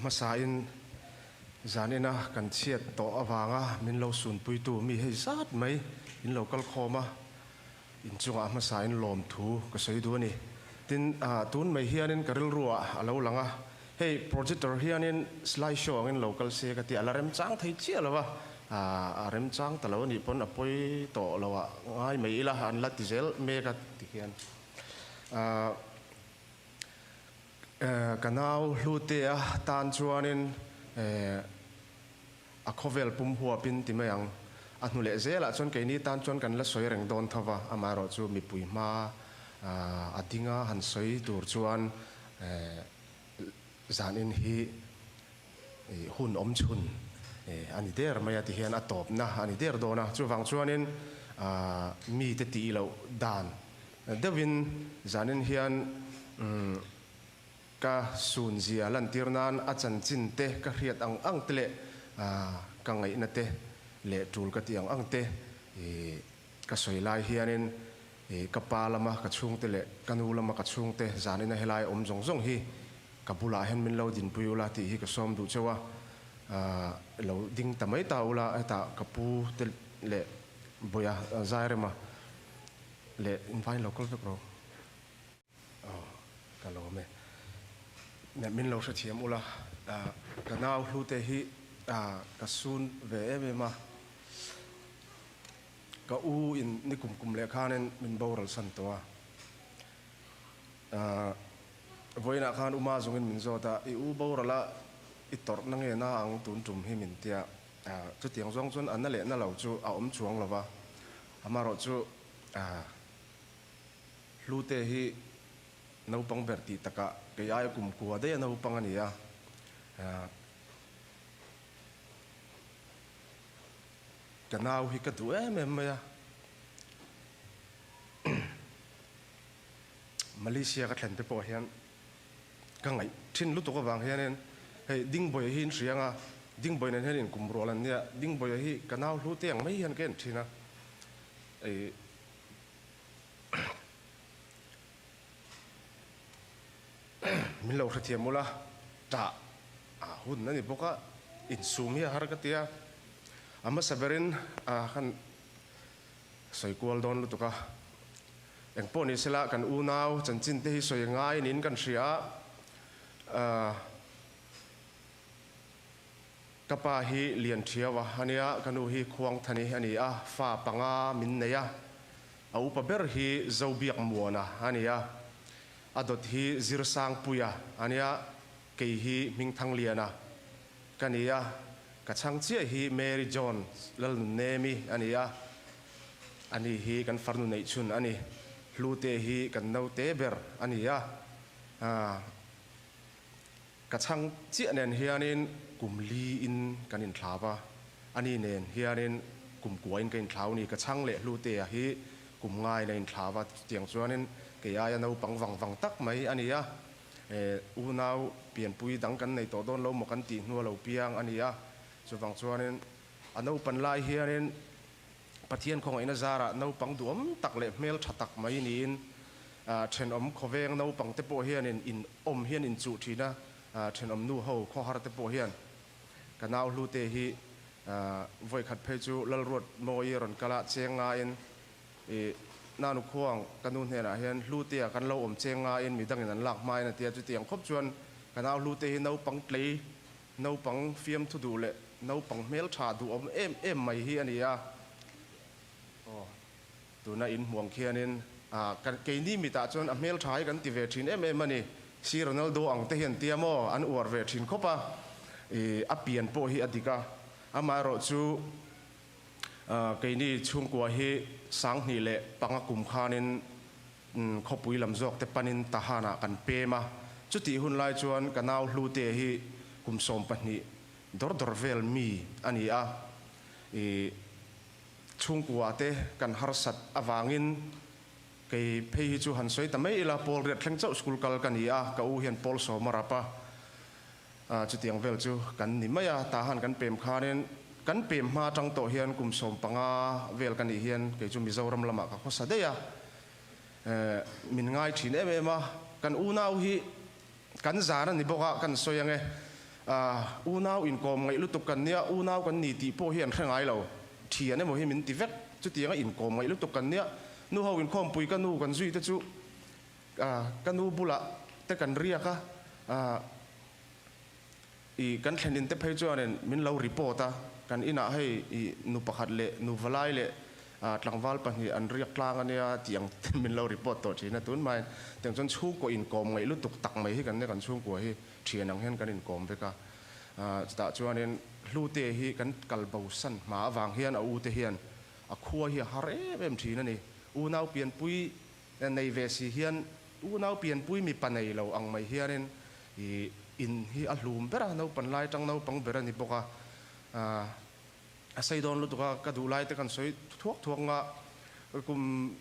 hmasain zanina kan chhiat tawh avanga min lo sunpuitu mi hei zat mai in lo kal khawm a, inchungah a hmasain lawmthu ka sawi duh a ni. Tin, tun mai hianin ka rilruah a lo lang a, hei projector hianin slide show angin lo kal se ka ti a, la remchang thei chiah lo a, a remchang ta lo a nih pawn a pawi tawh lo ah ngai mai ila an la ti zel mek a ti hian. Ka nau Hlutea tan chuanin a khawvel pum huapin ti mai ang. A hnu leh zelah chuan keini tan chuan kan la sawi reng dawn tho va, amaherawhchu mipui hma a dinga han sawi tur chuan zanin hi hun awm chhun a ni der mai a ti hian a tawpna a ni der dawn a. Chuvang chuanin mite tih loh dan Deuhin zanin hian ka sunzia lantir nan a chanchin te ka hriat ang ang te leh ka ngaihna te leh tul ka tih ang ang te ka sawi lai hianin ka pa lama ka chhungte leh ka nu lama ka chhungte zanina helai awm zawng zawng hi ka bulah hian min lo dinpui ula tih hi ka sawm duh cheu a, lo ding ta mai ta ula hetah ka pu te leh Bawia Zairema Leh invain lo kal vek rawh. Aw ka lawm e. Neh min lo hrethiam ula, ka nau hlute hi ka sun ve em em a, ka u in ni kum kum leh khanin min boral san tawh a. Vawiinah khan Uma zungin min zawt a, i u boral a i tawrh na nge na ang tun tum hi min tia, chutiang zawng chuan a na leh na lo chu a awm chuang lo va. Amaherawhchu Hlute hi naupang ber tih takah kei aia kum kua daih a naupang a ni a. Ka nau hi ka duh em em mai a. Malaysia ka thlen te pawh hian ka ngaih thin lutuk avang hianin hei Dingbawiha hi in hria anga Dingbawi nen hian inkum rual an nia, Dingbawiha hi ka nau hlu te ang mai hian ka en thin a, ei min lo hrethiam ula tah a hun a ni bawk a, insum hi a har ka ti a, a hmasa berin a khan sawi kual dawn lutuk a, engpawh ni sela kan unau chanchin te hi sawi ngai niin kan hria a, Ka pa hi Lian Thiaua a nia, ka nu hi Khuangthani a ni a, fa panga min nei a. A upa ber hi Zobiakmuana a ni a, a dawt hi Zirsangpuia a nia, kei hi Hmingthangliana ka ni a, ka chhang chiah hi Mary John Lalnunnemi a ni a, ani hi kan farnu neihchhun a ni. Hlute hi kan naute ber a ni a. Ka chhang chiah nen hianin kum li in kan inthlau a, ani nen hianin kum kua in ka inthlau ni. Ka chhang leh Hlutea hi kum ngaiin a inthlau a, chutiang chuanin kei aia naupang vang vang tak mai a ni a. Unau pianpui dang kan nei tawh dawn lo maw kan tih hnu a lo piang a ni a, chuvang chuanin a naupan lai hianin Pathian khawngaihna zarah naupang duhawm tak leh hmeltha tak mai niin thenawm khawveng naupang te pawh hianin in awm hian in chuh thin a, thenawm nu ho khawhar te pawh hian ka nau hlute hi vawikhat phei chu Lalruat Mawi rawn kal a cheng ngaiin i nanu khuang ka nu hnenah hian Hlutea kan lo awm cheng ngaiin midangin an lak hmain a ti a, chutiang khawp chuan ka nau hlute hi naupang tlei Naupang fiamthu duh leh naupang hmeltha duhawm em em mai hi a ni a. Aw, tuna in hmuang khianin ah keini mitah chuan a hmeltha hi kan ti ve thin em em a ni. Si Ronaldo ang te hian tia maw an uar ve thin khawp a, ih a pian pawh hi a dik a. Amaherawh chu keini chhungkua hi sanghnih leh panga kum khanin Khawpui lam zawk te panin Tahan-ah kan pem a, chutih hun lai chuan ka nau Hlute hi kum 12 dawr dawr vel mi a ni a, i chhungkua te kan harsat avangin kei phei hi chu han sawi ta mai ila, Pawl riat thleng chauh school kal ka ni a, ka u hian Pawl sawm a rap a, chutiang vel chu kan ni mai a, Tahan kan pem khanin kan pem hma atang tawh hian kum 15 vel ka nih hian kei chu Mizoram lamah ka khawsa daih a, Min ngai thin em em a, kan unau hi kan zan a ni bawk a, kan sawi ang e. Unau inkawm ngaih lutuk kan nia, unau kan ni tih pawh hi an hre ngai lo. Thian emaw hi min ti vek. Chutianga inkawm ngaih lutuk kan nia. Nu ho inkhawmpui ka nu kan zui te chu ka nu bulah te kan riak a. I kan thlen in te phei chuanin min lo report a, kan inah hei i nu pakhat leh nu valai leh tlangval pahnih an riak tlang a nia tih ang ten min lo report tawh thin a. Tun hmain tiang chuan chhungkaw inkawm ngaih lutuk tak mai hi kan nia, kan chhungkua hi thian ang hian kan inkawm vek a. Chutah chuanin Hlute hi kan kal bo san hma avang hian a ute hian a khua hi a har em em thin a ni. Unau pianpui Nei ve si hian unau pianpui mipa nei lo ang mai hianin i in hi a hlum ber a, naupan lai atang naupang ber a ni bawk a, a sei dawn lutuk a, ka duh lai te kan sawi thuak thuak nga, kum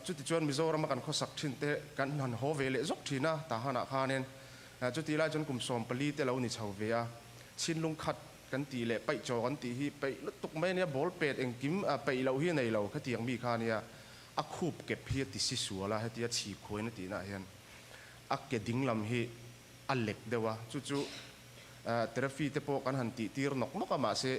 chuti chuan Mizorama kan khawsak thin te kan han haw ve leh zawk thin a, Tahanah khanin chuti lai chuan kum 14 te lo ni chho ve a, chhinlung khat kan tih leh paih chaw kan tih hi peih lutuk mai a nia, ball pet engkim peih loh hi a nei lo khatiang mi kha a nia. A khup kep hi a ti si sual a, hetia chhi khuain a tihna ah hian a ke ding lam hi a lek deuh a, chu chu therapy te pawh kan han tih tir nawk nawk a, mahse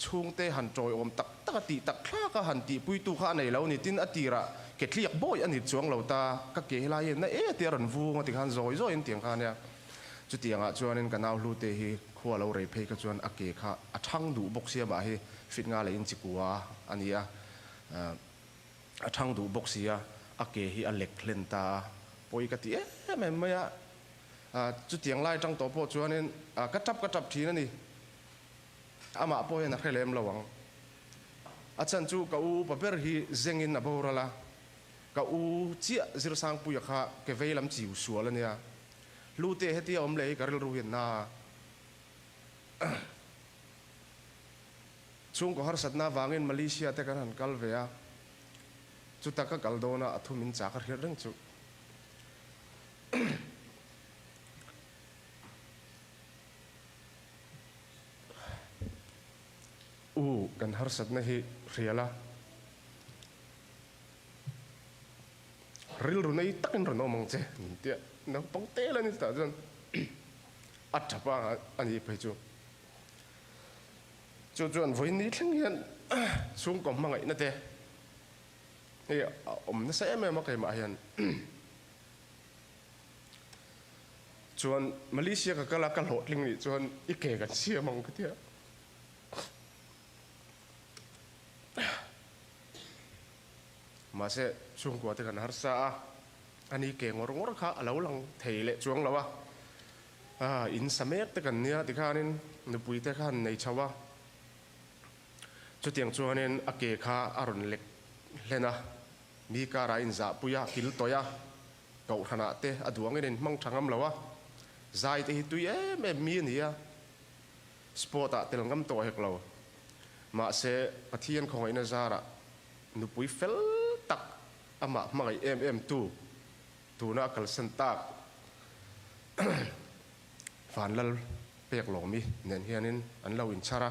chhungte han tawiawm tak tak a tih tak thlak a han tihpuitu kha a nei lo a ni, tin a tirah ke tliak bawi a ni chuang lo ta, ka ke helai hian na e tia rawn vung a tikhan zawi zawiin tiang kha ania, chutiangah chuanin ka nau hlute hi khua lo rei phei kha chuan a ke kha a thang duh bawk sia mah hi fit nga leh inchikua a ni a. A thang duh bawk si a, a ke hi a lek hlen ta a, pawi ka ti em em mai a. Chutiang lai atang tawh pawh chuanin ka tap ka tap thin a ni. Amah pawh hian a hre lem lo ang. A chhan chu ka u upa ber hi zengin a boral a, ka u chiah Zirsangpuia kha ke vei lam chiu sual a nia. Hlute hetia awm leh hi ka rilru hian na a. Chhungkaw harsatna avangin Malaysia te kan han kal ve a, chuta ka kal dawna a thu min chak a hriat reng chu. U, kan harsatna hi hrial a, rilru nei takin rawn awm ang che min tia, naupang tel a ni chutah chuan a tap a a nih phei chu. Chu chuan vawiin ni thleng hian chhungkaw hmangaihna te hi a awm nasa em em a keimah hian. Chuan Malaysia ka kal a ka hlawhtling nih chuan i ke kan siam ang ka ti a. Mahse chhungkua te kan harsa a, ani ke ngawr ngawr kha a lo lang thei leh chuang lo a. A, in sa mek te kan nia tikhanin nupui te kha han nei chho a, chutiang chuanin a ke kha a rawn lek hlen a, mi karah a inzahpui a, kil tawih a, kohhranah te a duangin a inhmang tha ngam lo a, zai te hi tui em em mi a ni a, sport ah tel ngam tawh hek lo. Mahse, Pathian khawngaihna zarah nupui fel tak amah hmangaih em em tu, Tuna a kalsan tak Vanlal pek lawmi nen hianin an lo inchhar a,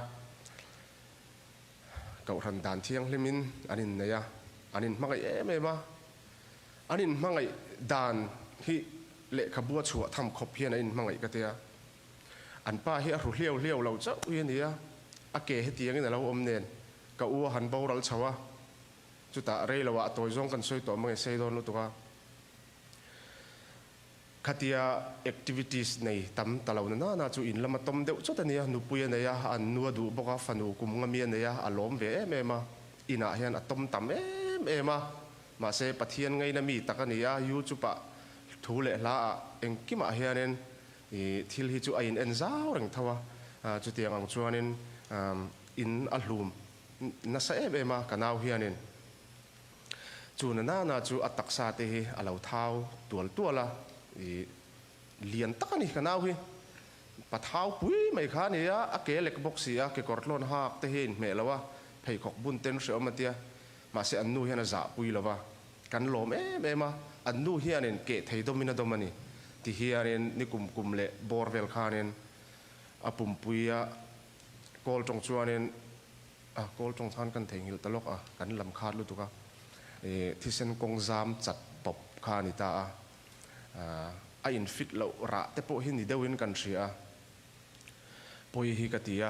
Kohhran dan thianghlimin an innei a, an inhmangaih em em a, an inhmangaih dan hi lehkhabu a chhuah tham khawp hian a inhmangaih ka tia. An pa hi a hru hliau hliau lo chauh hi a ni a, a ke hetiangin a lo awm nen ka u a han boral chho a, Chutah rei loah a tawi zawng kan sawi tawh mang e sei dawn lutuk a. Khatia activities nei tam ta lo na nana chu in lama tawm deuh chawt a nia, nupui a nei a, an nu a duh bawk a, fanu kum nga mi a nei a, a lawm ve em em a. Inah hian a tawm tam em em a. Mahse Pathian ngaina mi tak a ni a, YouTube ah thu leh hla ah engkimah hianin i thil hi chu a in en zau reng tho a. Chutiang ang chuanin in a hlum Nasa em em a ka nau hianin chu na nana chu a taksa te hi a lo thau tual tual a, i lian tak a ni ka nau hi. Pa thau pui mai kha a ni a, a ke lek bawk si a, kekawr tlawn hak te hi a inhmeh lo a, pheikhawk bun ten hreawm a tia, mahse an nu hian a zah pui lo va, kan lawm em em a, an nu hianin keh thei dawmin a dawm a ni ti hianin nikum kum leh bawr vel khanin a pumpui a Kawl tawng chuanin a kawl tawng khan kan theihnghilh ta lawk a, kan lam khat lutuk a, ih thisen kawng zam chat pawp kha a ni ta a, a in fit loh rah te pawh hi ni deuhin kan hria a. Pawi hi ka ti a,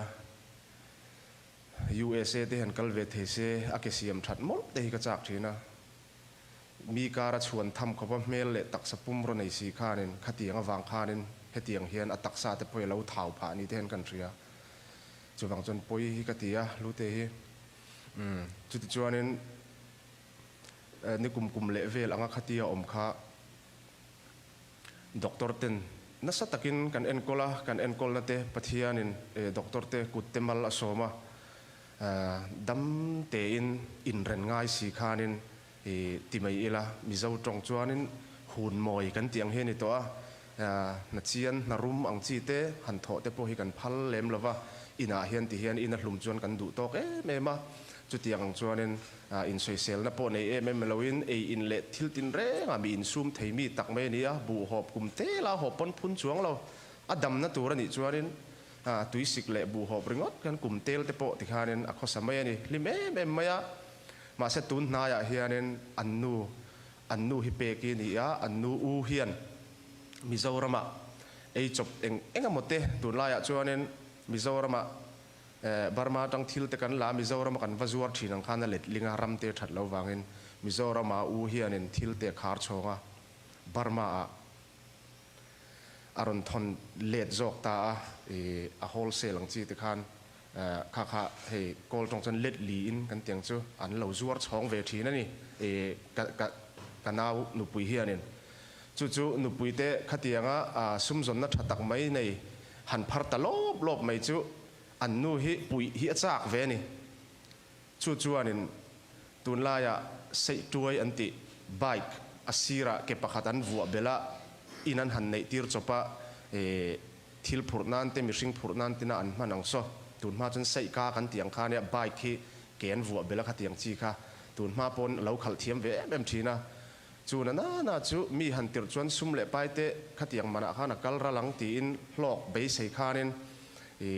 USA te hian kal ve thei se a ke siam that mawlh te hi ka chak thin a. Mi kara chhuan tham khawpa hmel leh taksa pum raw nei si khanin khatiang avang khanin hetiang hian a taksa te pawh hi a lo thau phah ni te hian kan hria. Chuvang chuan pawi hi ka ti a, Hlute hi. Umm, chutichuanin ni kum kum leh vel anga khatia awm kha Doctor ten nasa takin kan enkawl a, kan enkawlna te Pathianin doctor te kut te mal a sawm a, dam tein inren ngai si khanin ti mai ila, Mizo tawng chuanin hun mawi kan tih ang hi a ni tawh a, hna chian hna rum ang chi te han thawh te pawh hi kan phal lem lo va, inah hian ti hian in a hlum chuan kan duh tawk em em a, chutiang ang chuanin Insawiselna pawh nei em em loin ei in leh thil tin rengah mi insum thei mi tak mai a ni a, buh hawp kum te la hawp pawn phun chuang lo. A damna tur a nih chuanin tuisik leh buh hawp ringawt khan kum tel te pawh tikhanin a khawsa mai a ni. Hlim em em mai a, mahse tun hnaiah hianin an nu, an nu hi pek i ni a, an nu u hian Mizoramah ei chawp eng eng emaw te tunlaiah chuanin Mizoramah Burma atang thil te kan la a, Mizoram a kan va zuar thin ang khan a let ling a, ram te that lo vangin Mizoram ah u hianin thil te a khar chhawng a, Burma ah a rawn thawn let zawk ta a, ih a wholesale ang chi te khan kha kha hei kawl tawng chuan let li in kan ti ang chu an lo zuar chhawng ve thin a ni, ih ka ka ka nau nupui hianin chu chu nupui te khatianga sumzawnna tha tak mai nei Han phar ta lawp lawp mai chu an nu hi puih hi a chak ve a ni. Chu chuanin tunlaia seihtuai an tih bike a sirah ke pakhat an vuah belh a, in an han neih tir chawp a, thil phurh nan te mihring phurh nan tina an hman ang saw. Tun hma chuan seihka kan tih ang kha ania bike hi ke an vuah belh a khatiang chi kha tun hma pawn a lo khalh thiam ve em em thin a. Chu na na na chu mi han tirh chuan sum leh pai te khatiang manah khan a kal ral ang tiin hlawk beisei khanin i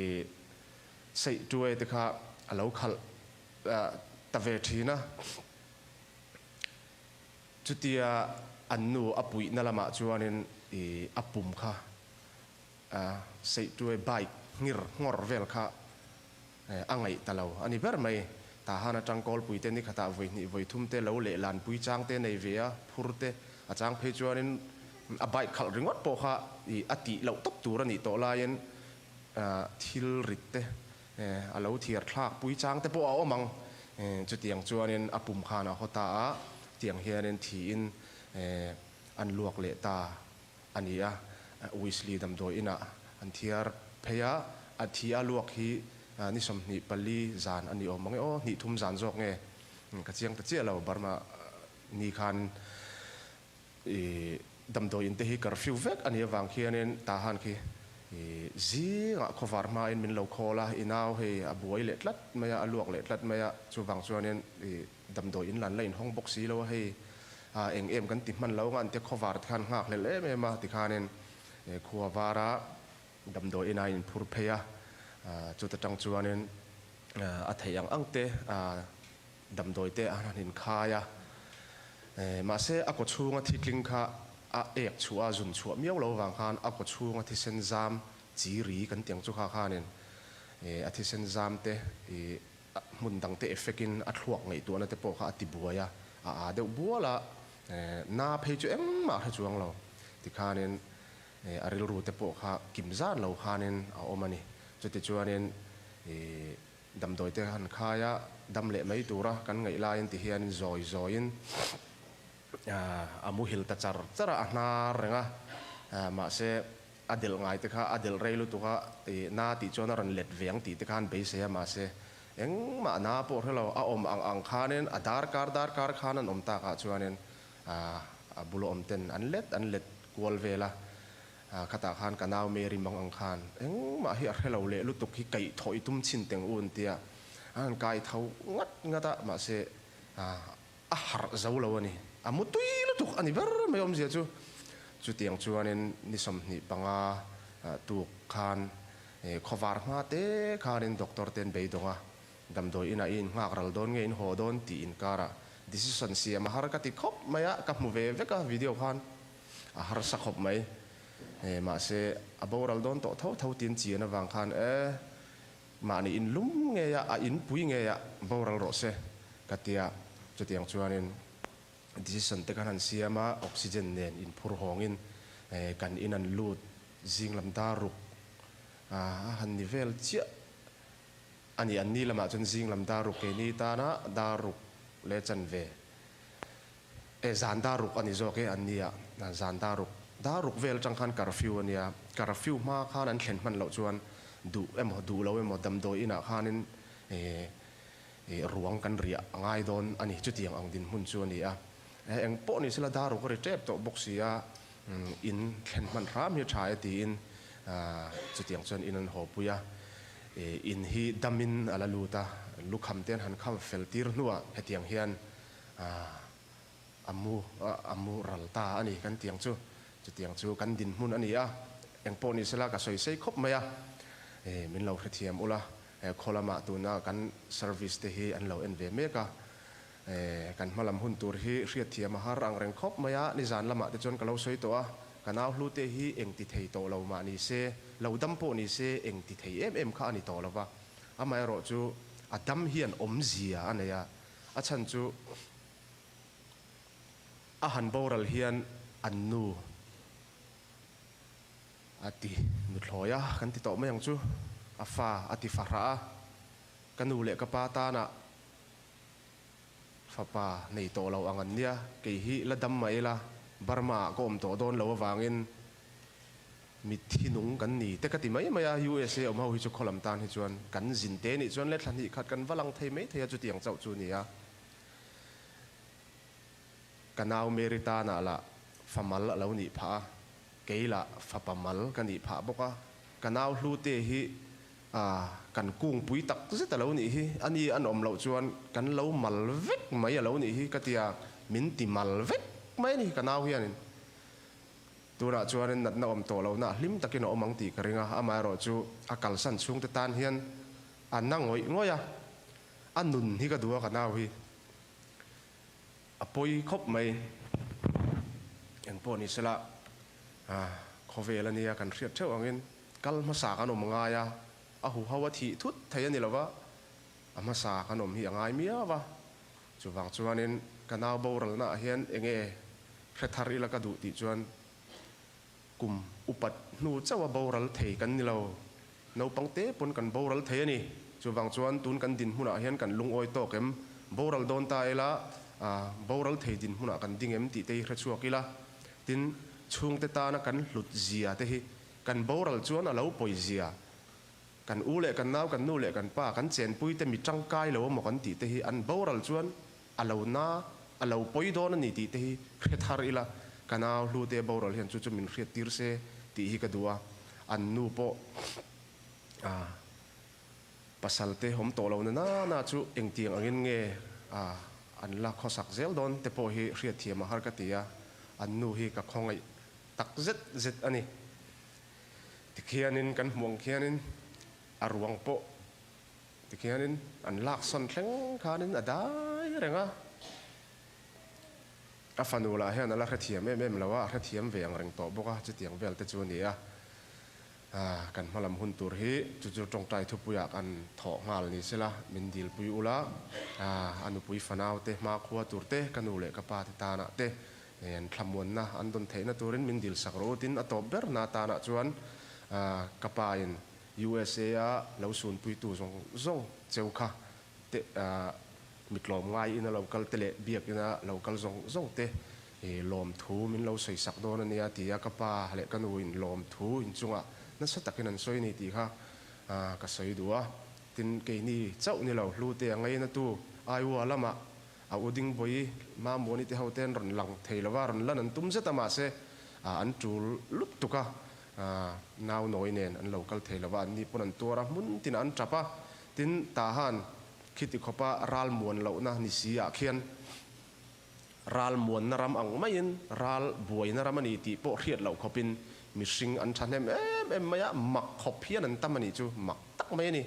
seih tuai te kha a lo khalh ta ve thin a. Chutia an nu a puihna lamah chuanin i a pum kha seih tuai bike nghir nghawr vel kha A ngaih ta lo a ni ber mai. Tahan atang kawlpui te ni khatah vawi hnih vawi thum te lo leh lanpui chang te nei ve a, phur te a chang phei chuanin a bike khalh ringawt pawh kha ih a tih loh tawp tur a nih tawh laiin thil rit te a lo thiar thlak pui chang te pawh a awm ang. Chutiang chuanin a pum khan a haw ta a, tiang hianin thiin an luak leh ta. A ni a, Weasley damdawi inah an thiar phei a, a thi a luak hi ni 24 zan a ni awm ang e aw, hnih thum zan zawk nge ka chiang ta chiah lo, Burma ni khan i damdawi in te hi curfew vek a nih avang khianin Tahan khi zingah khawvar hmain min lo call a, i nau hei a buai leh tlat mai a, a luak leh tlat mai a, chuvang chuanin i Damdawi in lan la inhawng bawk si lo a hei a eng em kan ti hman lo anga an tia khawvar te khan nghak hlel em em a tikhanin khua vara damdawi in a inphur phei a chuta tang chuanin a theih ang ang te damdawi te an han inkhai a mahse a kaw chhunga thi tling kha a ek chhuah a zun chhuah miau lo vang khan a kaw chhunga thisen zam chi ri kan ti ang chu kha khanin a thisen zam te ih Hmun dangte effect in a thluak ngaihtuahna te pawh kha a ti buai a, a aa deuh bual a, na phei chu engmah a hre chuang lo. Tikhanin a rilru te pawh kha kim zan lo khanin a awm a ni. Chutichuanin damdawi te han khai a, dam leh mai tura kan ngaih laiin tihianin zawi zawiin a muhil ta char char a, a hnar reng a, mahse A delh ngai te kha a delh rei lutuk a, ih na tih chuan a rawn let ve ang tih te khan beisei a, mahse engmah na pawh hre lo, a awm ang ang khanin a darkar darkar khan an awm takah chuanin a bula awm ten an let an let kual vel a, khatah khan ka nau Mary mang ang khan engmah hi a hre lo leh lutuk hi kaih thawh i tum chhin teng un tia a han kai tho ngat ngat a, mahse A harh zo lo a ni. A mu tui lutuk a ni ber mai awmzia chu. Chutiang chuanin ni 25 tuk khan khawvar hma te khanin doctor ten beidawng a, damdawi inah i innghak ral dawn nge in haw dawn tih inkarah decision siam a har ka ti khawp mai a, ka hmu ve vek a video khan a harsa khawp mai. Mahse a boral dawn tawh tho tho tiin chian avang khan e mahni in lum ngei a, a inpui ngei a boral rawh se ka tia. Chutiang chuanin decision te khan han siam a, oxygen nen inphur hawngin kan in an lut zing lam dar ruk a han ni vel chiah a ni. Anni lamah chuan zing lam dar ruk keini tana dar ruk leh chanve E zan dar ruk a ni zawk e an nia, zan dar ruk, dar ruk vel atang khan curfew a nia, curfew hma khan an thlen hman loh chuan duh emaw duh lo emaw damdawi inah khanin e ruang kan riah a ngai dawn a ni, chutiang ang dinhmun chu a ni a. E eng pawh ni sela dar ruk a ri tep tawh bawk si a, in thlen hman hram hi a tha e tiin chutiang chuan in an haw pui a, in hi damin a la lut a, lukham te an han kham fel tir hnuah hetiang hian A mu a mu ral ta a ni kan tiang chu. Chutiang chu kan dinhmun a ni a, engpawh ni sela ka sawi sei khawp mai a, min lo hrethiam ula, khaw lamah tuna kan service te hi an lo en ve mek a, kan hma lam hun tur hi hriatthiam a har ang reng khawp mai a, nizan lamah te chuan ka lo sawi tawh a, ka nau hlu te hi eng ti thei tawh lo mah ni se, lo dam pawh ni se eng ti thei em em kha a ni tawh lo va, amaherawh chu a dam hian awmzia a nei a, A chhan chu a han boral hian an nu a ti nuthlawi a, kan ti tawh mai ang chu, a fa a ti fahrah a, ka nu leh ka pa tana fapa nei tawh lo ang an nia, kei hi la dam mah ila Burma ah ka awm tawh dawn lo avangin Mitthi nung kan ni te ka ti mai mai a, USA awm ho hi chu khawlam tan hi chuan kan zin te nih chuan le thla hnih khat kan va lang thei mai thei a, chutiang chauh chu ni a. Ka nau Mary tanah lah fa mal a lo nih phah a, kei lah fapa mal ka nih phah bawk a, ka nau Hlute hi kan kungpui tak zet a lo nih hi, a ni an awm loh chuan kan lo mal vek mai a lo nih hi ka tia, min ti mal vek mai a ni ka nau hianin. Tunah chuanin natna awm tawh lohna hlim takin a awm ang tih ka ring a, amaherawhchu a kalsan chhungte tan hian a na ngawih ngawih a, a nun hi ka duh a ka nau hi a pawi khawp mai. Engpawh ni sela khawvel a nia kan hriat theuh angin kal hmasa kan awm ngai a, a huho a thih thut thei a ni lova, a hmasa kan awm hi a ngai miau a, chuvang chuanin ka nau boralna ah hian enge Hre thar ila ka duh tih chuan kum upat hnu chauha boral thei kan ni lo. Naupang te pawn kan boral thei a ni. Chuvang chuan tun kan dinhmunah hian kan lungawi tawk em? Boral dawn ta ila boral thei dinhmunah kan ding em tih te hi hre chhuak ila. Tin, chhungte tana kan hlut zia te hi kan boral chuan a lo pawi zia. Kan u leh kan nau, kan nu leh kan pa, kan chenpui te mi tangkai lo emaw kan tih te hi an boral chuan A lo na, a lo pawi dawn a ni tih te hi hre thar ila, ka nau Hlute boral hian chu chu min hriat tir se tih hi ka duh a, an nu pawh a pasal te awm tawh lo na na na chu engtiang angin nge a an la khawsak zel dawn te pawh hi hriatthiam a har ka ti a, an nu hi ka khawngaih tak zet zet a ni. Tikhianin kan hmuh ang khianin a ruang pawh Tikhianin an laksawn thleng khanin a dai reng a, a fanu lah hian a la hrethiam em em lo a, a hrethiam ve ang reng tawh bawk a, chutiang vel te chu a ni a. Kan hmalam hun tur hi chu chu tawngtai thupuiah kan thawh nghal ni sela, min dilpui ula, a nupui fanau te hmakhua tur te, ka nu leh ka pa te tanah te an thlamuanna an dawn theihna turin min dilsak rawh u tin a tawp ber na tanah chuan ka pa in USA a lo sunpuitu zawng zawng cheu kha te mitlawm ngai ina lo kal te leh biak ina lo kal zawng zawng te lawmthu min lo sawi sak dawn a nia ti a ka pa leh ka nu in lawmthu inchungah nasa takin an sawi a ni tih kha ka sawi duh a. Tin, keini chauh ni lo Hlute a ngainatu Iowa lamah a u Dingbawi Mamuani te ho te an rawn lang thei lova rawn lan an tum zet a mahse an tul lutuk a Nau nawi nen an lo kal thei lo va, anni pawn an tuar a, hmun tinah an tap a. Tin, Tahan khiti khawpa ral muan lohna ni si ah khian ral muanna ram ang maiin ral buaina ram a ni tih pawh hriat loh khawpin mihring an thahnem em em mai a, mak khawp hian an tam a nih chu, mak tak mai a ni.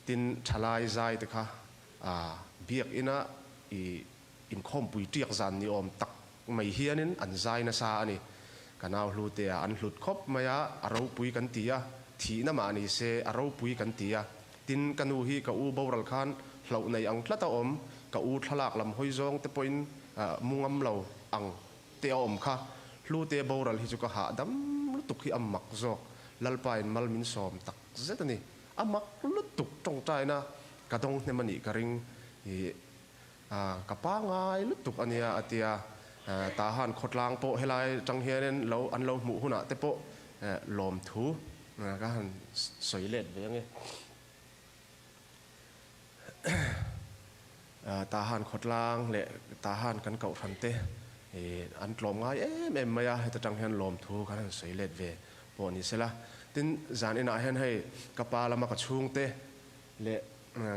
Tin, thalai zai te kha biakina i inkhawmpui tiak zan ni awm tak mai hianin an zai nasa a ni. Ka nau Hlutea an hlut khawp mai a, a ropui kan ti a, thihna mah ni se a ropui kan ti a. Tin, ka nu hi ka u boral khan hlauh nei ang tlat a awm, ka u thlalak lam hawi zawng te pawhin mu ngam lo ang te a awm kha. Hlutea boral hi chu ka hahdam lutuk hi a mak zawk, Lalpa in mal min sawm tak zet a ni. A mak lutuk tawngtaina ka dawng hnem a nih ka ring i ka pangai lutuk a nia a ti a. Tahan khawtlang pawh helai atang hianin lo an lo hmuh hunah te pawh lawmthu ka han sawi let ve ange. Tahan khawtlang leh Tahan kan kohhran te an tlawm ngai em em mai a, heta tang hian lawmthu kan han sawi let ve pawh ni sela. Tin, zan inah hian hei ka pa lama ka chhungte leh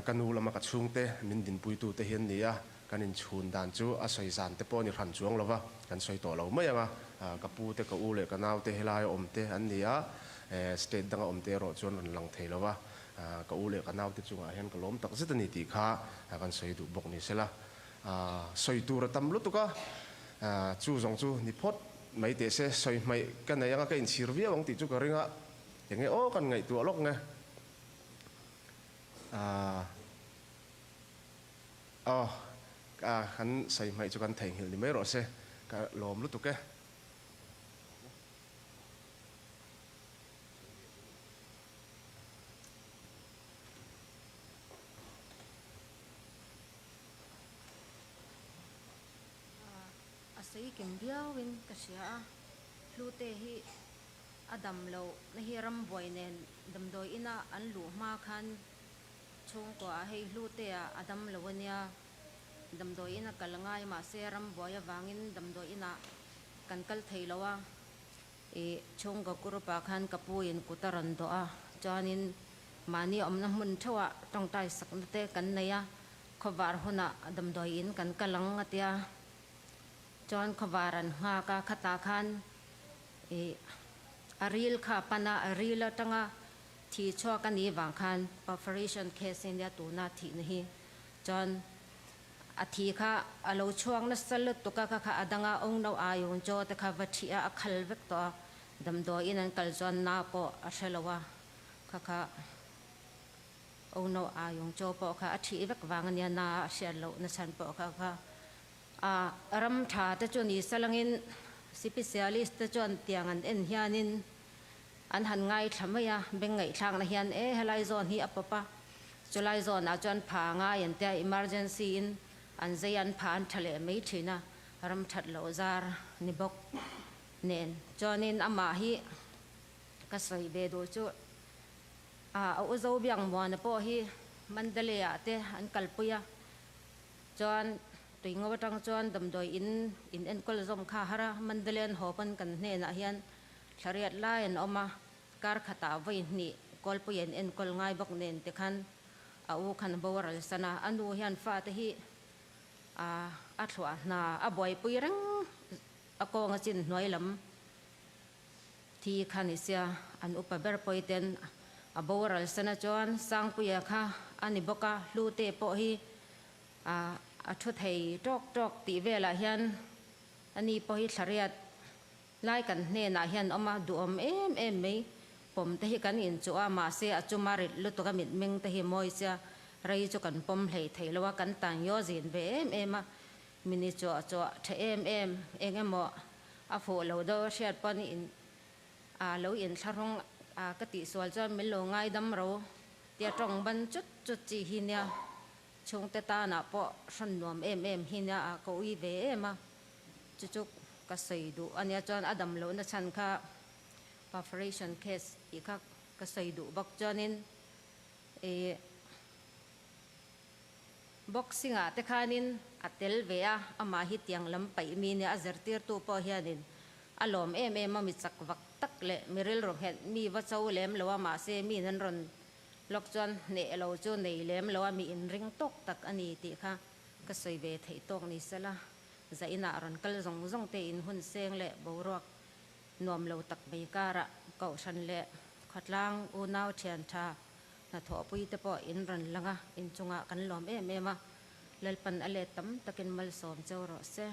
ka nu lama ka chhungte min dinpuitu te hi an ni a, kan inchhun dan chu a sawi zan te pawh a ni hran chuang lova, kan sawi tawh lo mai ang a. Ka pu te, ka u leh ka nau te helai a awm te an ni a, state danga awm te erawh chuan rawn lang thei lova. Ka u leh ka naute chungah hian ka lawm tak zet a ni tih kha kan sawi duh bawk ni sela. Sawi tur a tam lutuk a, chu zawng chu ni phawt mai teh se, sawi hmaih ka nei anga ka inchhir viau ang tih chu ka ring a, enge aw kan ngaihtuah lawk nge. Aw, kan sawi hmaih chu kan theihnghilh ni mai rawh se, ka lawm lutuk e. A sawi kim viauin ka hria a, Hlute hi a dam loh na hi rambuai nen damdawi ina an luh hma khan chhungkua ah hei Hlute ah a dam lo ania, damdawi ina kal ngai mahse rambuai avangin damdawi inah kan kal thei lo a. I chhungkaw group ah khan ka pu in kut a rawn dawh a, chuanin mahni awmna hmun theuhah tawngtai sakna te kan nei a, khawvar hunah damdawi in kan kal ang a tia, chuan khawvar an nghak a, khatah khan i a ril kha a pan a, a ril atanga thi chhuak a nih vang khan perforation case ania tuna thihna hi, chuan A thi kha a lo chhuak nasa lutuk a, kha kha a danga ong no aiung chaw te kha va ṭhih a, a khal vek tawh a, damdawiin an kal chuan na pawh a hre lo a, kha kha ong no aiung chaw pawh kha a ṭhih vek vang a nia, na a hriat loh nachhan pawh kha kha a ram ṭha te chu ni salangin sipisialist te chuan tiang an en hianin an han ngaithla mai a, beng ngaihthlakna hian e helai zawn hi a pawp a, Chulai zawnah chuan pha ngai an tia emergency in an zei an pha an tha leh mai thin a, ram that loh zar ni bawk nen chuanin amah hi ka sawi ve duh chu a u zo biak muana pawh hi Mandalay ah te an kalpui a, chuan tuingo atang chuan damdawi in in enkawl zawm kha har a, Mandalay an haw pawn kan hnenah hian thlariat lai an awm a. Kar khatah vawi hnih kawlpui an enkawl ngai bawk nen te khan a u khan boral san a, a nu hian fate hi a thluah hna a buaipui reng a kawng a chin hnuai lam thi kha ni sia, an upa ber pawi ten a boral san a chuan Sangpuia kha a ni bawk a, Hlute pawh hi a thu thei tawk tawk tih velah hian ani pawh hi thlariat Lai kan hnenah hian awm a, duhawm em em mai. Pawm te hi kan inchuh a, mahse a chuma rit lutuk a mitmeng te hi mawi sia, rei chu kan pawm hlei thei lo a, kan tan yaw zin ve em em a, mini chuah chuah tha em em, eng emaw a fuh lo deuh a hriat pawn in a lo inthlahrung a ka tihsual chuan min lo ngaidam ro tia tawng ban chut chut chi hi nia, chhungte tanah pawh hrawn nuam em em hi nia a ka ui ve em a. Chu chu ka sawi duh a nia chuan a dam lohna chhan kha perforation case tih kha ka sawi duh bawk chuanin ih boxing ah te khanin a tel ve a, amah hi tiang lam paih mi nia a zirtirtu pawh hianin a lawm em em a mi chak vak tak leh mi rilru nghet mi va cho lem lo a mahse mi nan rawn lawk chuan hneh lo chu nei lem lo a mi inring tawk tak a ni tih kha ka sawi ve theih tawk ni sela. Zainah rawn kal zawng zawng te in hun seng leh boruak nuam lo tak mai karah Kohhran leh khawtlang unau thian tha hnathawhpui te pawh in rawn lang a, inchungah kan lawm em em a, Lalpan a let tam takin malsawm cheu rawh se.